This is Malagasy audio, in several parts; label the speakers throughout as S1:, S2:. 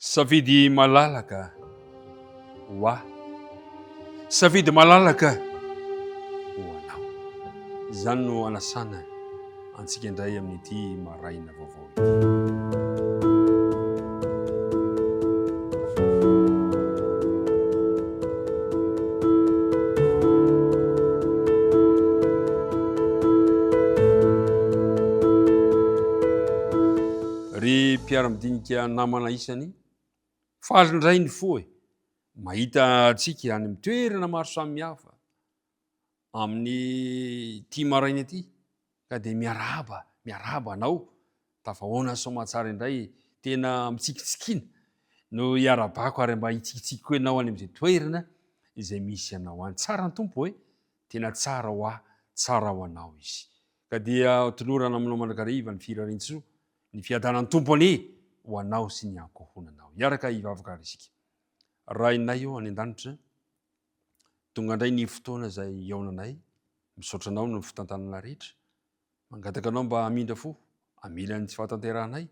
S1: Safidy malalaka ho ahy. Safidy malalaka ho anao. Izany no anasana antsika indray amin'ity maraina vaovao ity. Ry mpiara-midinika namana isany, faly indray ny fo e! Mahita antsika any amin'ny toerana maro samihafa amin'ity maraina ity ka dia miarahaba, miarahaba anao tafahoana soamatsara indray, tena mitsikitsikiana no iarabako ary mba hitsikitsiky koa ianao any amin'izay toerana izay misy anao any. Tsara ny Tompo e! Tena tsara ho ahy, tsara ho anao Izy. Ka dia tolorana aminao mandrakariva ny firariantsoa, ny fiadanan'ny Tompo anie ho anao sy ny ankohonanao. Hiaraka hivavaka ary isika. Rainay ô any an-danitra, tonga indray ny fotoana izay hihaonanay, misaotra anao noho ny fitantanana rehetra, mangataka anao mba hamindra fo, hamela ny tsy fahatanterahanay,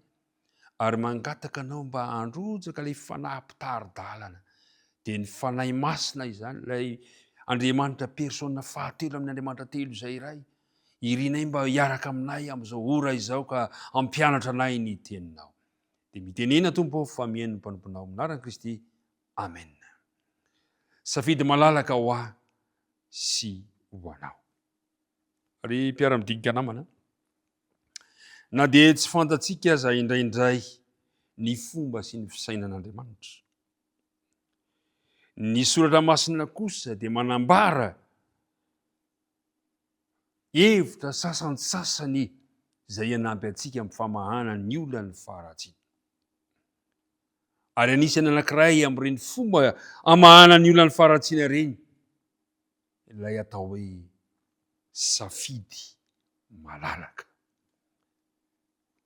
S1: ary mangataka anao mba handrotsaka ilay fanahy mpitari-dalana, dia ny Fanahy Masina izany, ilay Andriamanitra persona fahatelo amin'ny Andriamanitra telo izay iray. Irinay mba hiaraka aminay amin'izao ora izao ka hampianatra anay ny teninao. Dia mitenena Tompo fa mihaino ny mpanomponao amin'ny anaran'i Kristy. Amen. Safidy malalaka ho ahy sy ho anao. Ry mpiara-midinika namana, na dia tsy fantatsika aza indraindray ny fomba sy ny fisainan'Andriamanitra, ny soratra masina kosa dia manambara hevitra sasantsasany izay hanampy antsika amin'ny famahana ny olan'ny faharatsiana. Ary anisan'ny anankiray amin'ireny fomba hamahana ny olan'ny faharatsiana ireny ilay atao hoe safidy malalaka.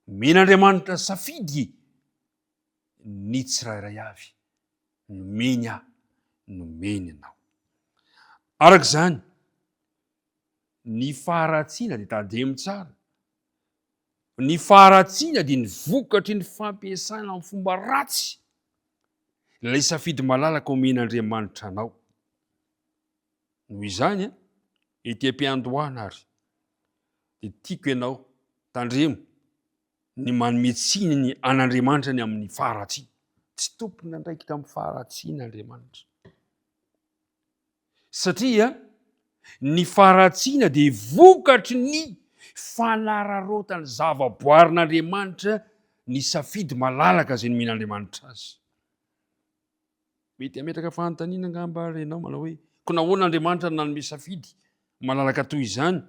S1: Omen'Andriamanitra safidy ny tsirairay avy, nomeny ahy, nomeny anao. Araka izany, ny faharatsiana dia tademo tsara. Ny faharatsiana dia ny vokatry ny fampiasana amin'ny fomba ratsy ilay safidy malalaka omen'Andriamanitra anao. Noho izany, ety am-piandohana ary dia tiako ianao, tandremo ny manome tsiny ny an'Andriamanitra ny amin'ny faharatsiana. Tsy tompon'andraikitra amin'ny faharatsiana Andriamanitra. Satria ny faharatsiana dia vokatry ny fanararaotan'ny zavaboarin'Andriamanitra ny safidy malalaka izay nomen'Andriamanitra azy. Mety hametraka fanontaniana angamba ary ianao manao hoe, koa nahoana Andriamanitra no nanome safidy malalaka toy izany?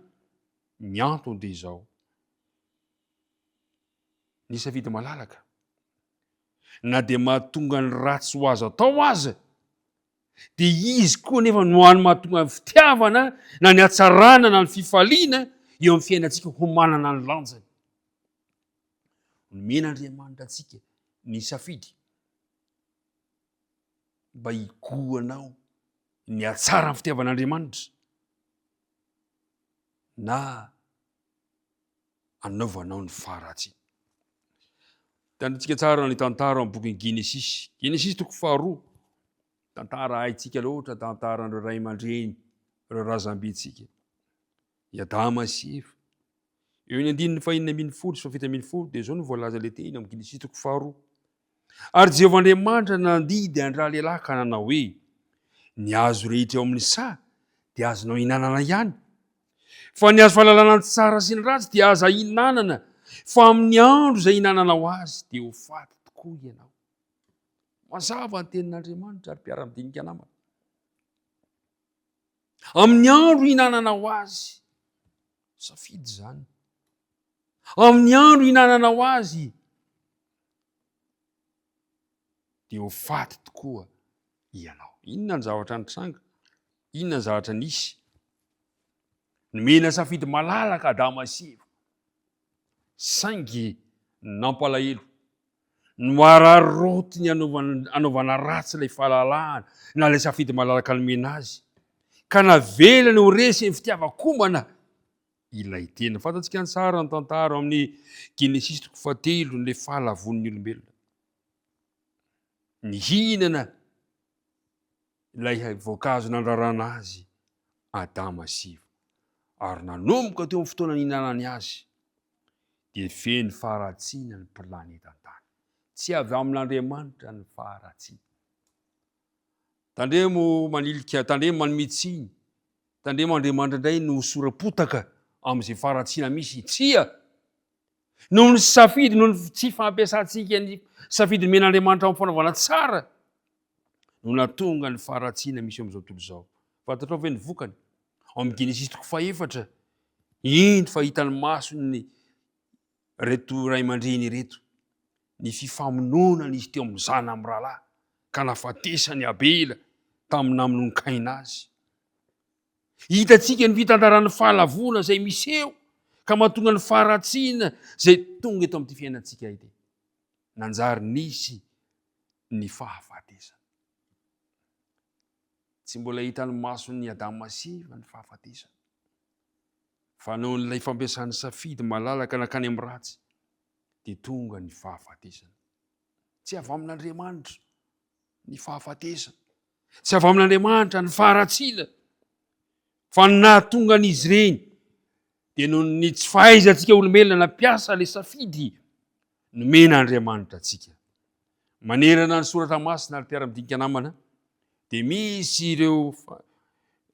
S1: Ny antony dia izao, ny safidy malalaka, na dia mahatonga ny ratsy ho azo atao aza, dia izy koa nefa no hany mahatonga ny fitiavana na ny hatsarana na ny fifaliana eo amin'ny fiainantsika ho manana ny lanjany. Nomen'Andriamanitra antsika ny safidy mba higohanao ny hatsaran'ny fitiavan'Andriamanitra na anaovanao ny faharatsiana. Tandrintsika tsara ny tantara amin'ny bokin'ny Genesisy. Genesisy toko faharoa. Tantara haintsika loatra, tantaran'ireo ray aman-dreny, ireo razambentsika. I Adama sy Eva. Eo ny andininy fahenina ambin'ny folo sy fahafito ambin'ny folo dia izao no voalaza ilay teny amin'ny Genesisy toko faharoa. Ary Jehovah Andriamanitra nandidy an-dralehilahy ka nanao hoe, Ny hazo rehetra eo amin'ny saha dia azonao ihinanana ihany, fa ny hazo fahalalana ny tsara sy ny ratsy dia aza ihinanana, fa amin'ny andro izay ihinananao azy dia ho faty tokoa ianao. Mazava ny tenin'Andriamanitra ary mpiara-midinika namana. Amin'ny andro ihinananao azy, safidy izany. Amin'ny andro ihinananao azy dia ho faty tokoa ianao. Inona ny zavatra nitranga? Inona ny zavatra nisy? Nomena safidy malalaka Adama sy Eva. Saingy nampalahelo. Noararaotiny hanaovana ratsy ilay fahalalahana na ilay safidy malalaka nomena azy. Ka navelany ho resy ny fitiavan-komana ilay tena. Fantatsika ny tsara ny tantara ao amin'ny Genesisy toko fahatelo, ny fahalavoan'ny olombelona. Nihinana ilay voankazo nandrarana azy Adama sy Eva, ary nanomboka teo amin'ny fotoana nihinanany azy, dia feno faharatsiana ny planeta tany. Tsy avy amin'Andriamanitra ny faharatsiana. Tandremo manilika, tandremo manome tsiny, tandremo Andriamanitra indray no hosoram-potaka amin'izay faharatsiana misy. Tsia! Noho ny safidy, noho ny tsy fampiasantsika ny safidy nomen'Andriamanitra amin'ny fanaovana tsara no nahatonga ny faharatsiana misy eo amin'izao tontolo izao. Fantatrao ve ny vokany? Ao amin'ny Genesisy toko fahefatra, indro fa hitan'ny mason'ny ireto ray aman-dreny ireto ny fifamonoana nisy teo amin'ny zanany mirahalahy ka nahafatesan'i Abela tamin'ny namonoan'i Kaina azy. Hitantsika ny fitantaran'ny fahalavoana izay miseho ka mahatonga ny faharatsiana izay tonga eto amin'ity fiainantsika ity. Nanjary nisy ny fahafatesana. Tsy mbola hitan'ny mason'i Adama sy Eva ny fahafatesana. Fa noho ilay fampiasan'ny safidy malalaka nankany amin'ny ratsy dia tonga ny fahafatesana. Tsy avy amin'Andriamanitra ny fahafatesana. Tsy avy amin'Andriamanitra ny faharatsiana. Fa ny nahatonga an'izy ireny dia noho ny tsy fahaizantsika olombelona nampiasa ilay safidy nomen'Andriamanitra antsika. Manerana ny soratra masina ary mpiara-midinika namana dia misy ireo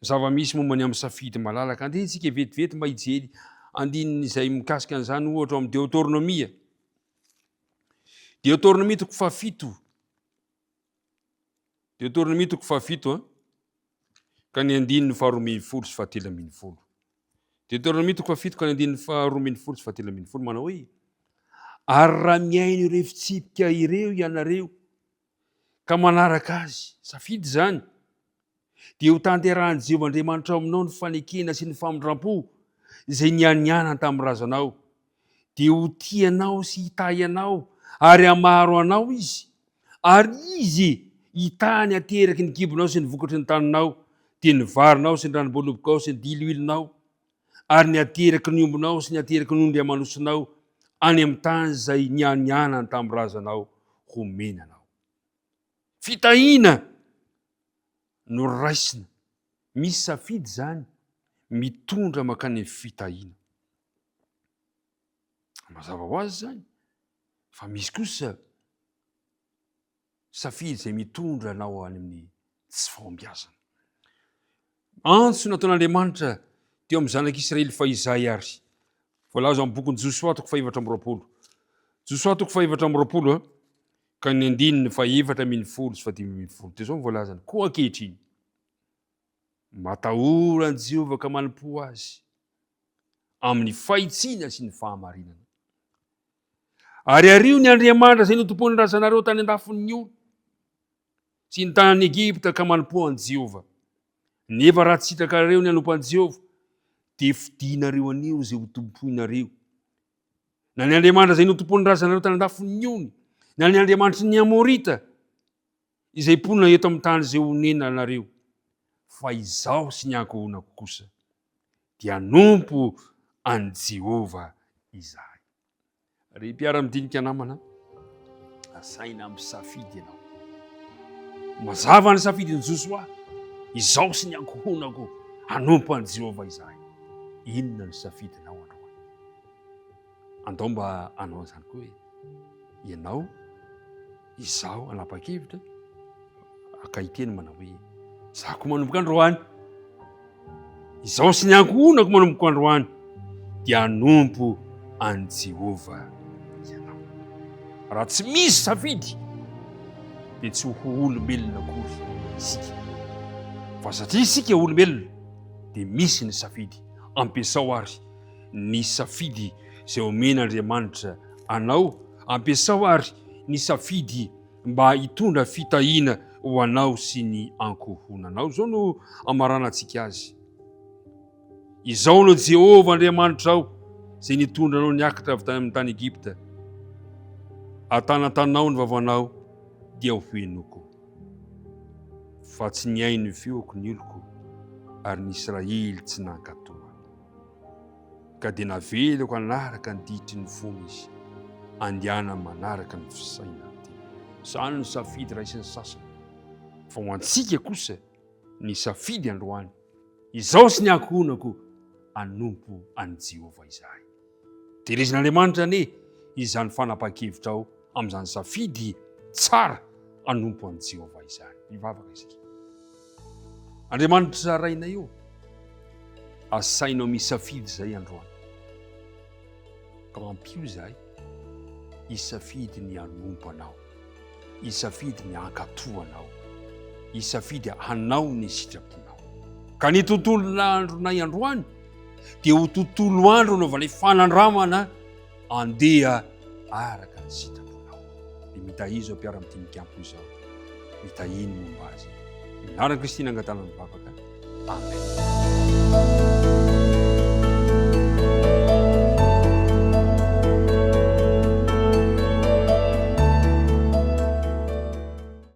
S1: zava-misy momba ny amin'ny safidy malalaka. Andeha isika vetivety mba hijery andininy izay mikasika an'izany ohatra ao amin'ny Deotornomia. Deotornomia toko fahafito. Deotornomia toko fahafito a, ka ny andininy faharoa ambin'ny folo sy fahatelo ambin'ny folo. Deotornomia toko fahafito ka ny andininy faharoa ambin'ny folo sy fahatelo ambin'ny folo manao hoe: Ary raha mihaino ireo fitsipika ireo ianareo ka manaraka azy, safidy izany, dia ho tanterahin'i Jehovah Andriamanitrao aminao ny fanekena sy ny famindram-po izay nianianany tamin'ny razanao. Dia ho tia anao sy hitahy anao ary hamaro anao Izy, ary Izy hitahy ny hateraky ny kibonao sy ny vokatry ny taninao, dia ny varinao sy ny ranom-boalobokao sy ny diloilonao, ary ny hateraky ny ombinao sy ny hateraky ny ondry aman'osinao, any amin'ny tany izay nianianany tamin'ny razanao homena anao. Fitahiana no raisina. Misy safidy izany mitondra mankany amin'ny fitahiana. Mazava ho azy izany fa misy kosa safidy izay mitondra anao any amin'ny tsy fahombiazana. Antso nataon'Andriamanitra teo amin'ny zanak'Israely fahizay ary voalaza amin'ny bokin'i Josoa toko faha-24. Josoa toko faha-24 ka ny andininy faha-14 sy faha-15. Dia izao no voalazany, koa ankehitriny, matahora an'i Jehovah ka manompoa azy amin'ny fahitsiana sy ny fahamarinana. Ary ario ny Andriamanitra izay notompoin'ny razanareo tany an-dafin'ny ony sy ny tany Egypta ka manompoa an'i Jehovah. Nefa raha tsy sitrakareo ny hanompo an'i Jehovah, dia fidinareo anio izay ho tompoinareo. Na ny Andriamanitra izay notompoin'ny razanareo tany an-dafin'ny ony, na ny Andriamanitry ny Amorita, izay mponina eto amin'ny tany izay onenanareo. Fa izaho sy ny ankohonako kosa dia hanompo an'i Jehovah izahay. Ry mpiara-midinika namana, asaina misafidy ianao. Mazava ny safidin'i Josoa, izaho sy ny ankohonako hanompo an'i Jehovah izahay. Inona ny safidinao androany? Andao mba hanao an'izany koa hoe ianao, izaho hanapa-kevitra, ka hiteny manao hoe izaho koa manomboka androany. Izaho sy ny ankohonako manomboka androany dia hanompo an'i Jehovah ianao. Raha tsy misy safidy dia tsy ho olombelona akory isika. Fa satria isika olombelona dia misy ny safidy. Ampiasao ary ny safidy izay omen'Andriamanitra anao. Ampiasao ary ny safidy mba hitondra fitahiana ho anao sy ny ankohonanao. Izao no amaranantsika azy. Izao no Jehovah Andriamanitrao izay nitondra anao niakatra avy tany amin'ny tany Egypta. Atanatanao ny vavanao dia ho henoko. Fa tsy nihaino ny feoko ny oloko ary ny Israely tsy nankatoa. Ka dia navelako hanaraka ny ditry ny fony izy, andehanany manaraka ny fisainany tena. Izany no safidy raisin'ny sasany. Fa ho antsika kosa ny safidy androany, izaho sy ny ankohonako hanompo an'i Jehovah izahay. Tehirizin'Andriamanitra anie izany fanapahan-kevitrao amin'izany safidy tsara hanompo an'i Jehovah izany. Mivavaka isika. Andriamanitra Rainay ô, asainao misafidy izay androany. Ka ampio izahay hisafidy ny hanompo Anao, hisafidy ny hankatò Anao, hisafidy hanao ny sitraponao. Ka ny tontolon'andronay androany dia ho tontolo andro anaovanay fanandramana andeha araka ny sitraponao. Dia mitahia izao mpiara-midinika amiko izao. Mitahia ny momba azy. Amin'ny anaran'i Kristy nangatahana ny vavaka. Amen.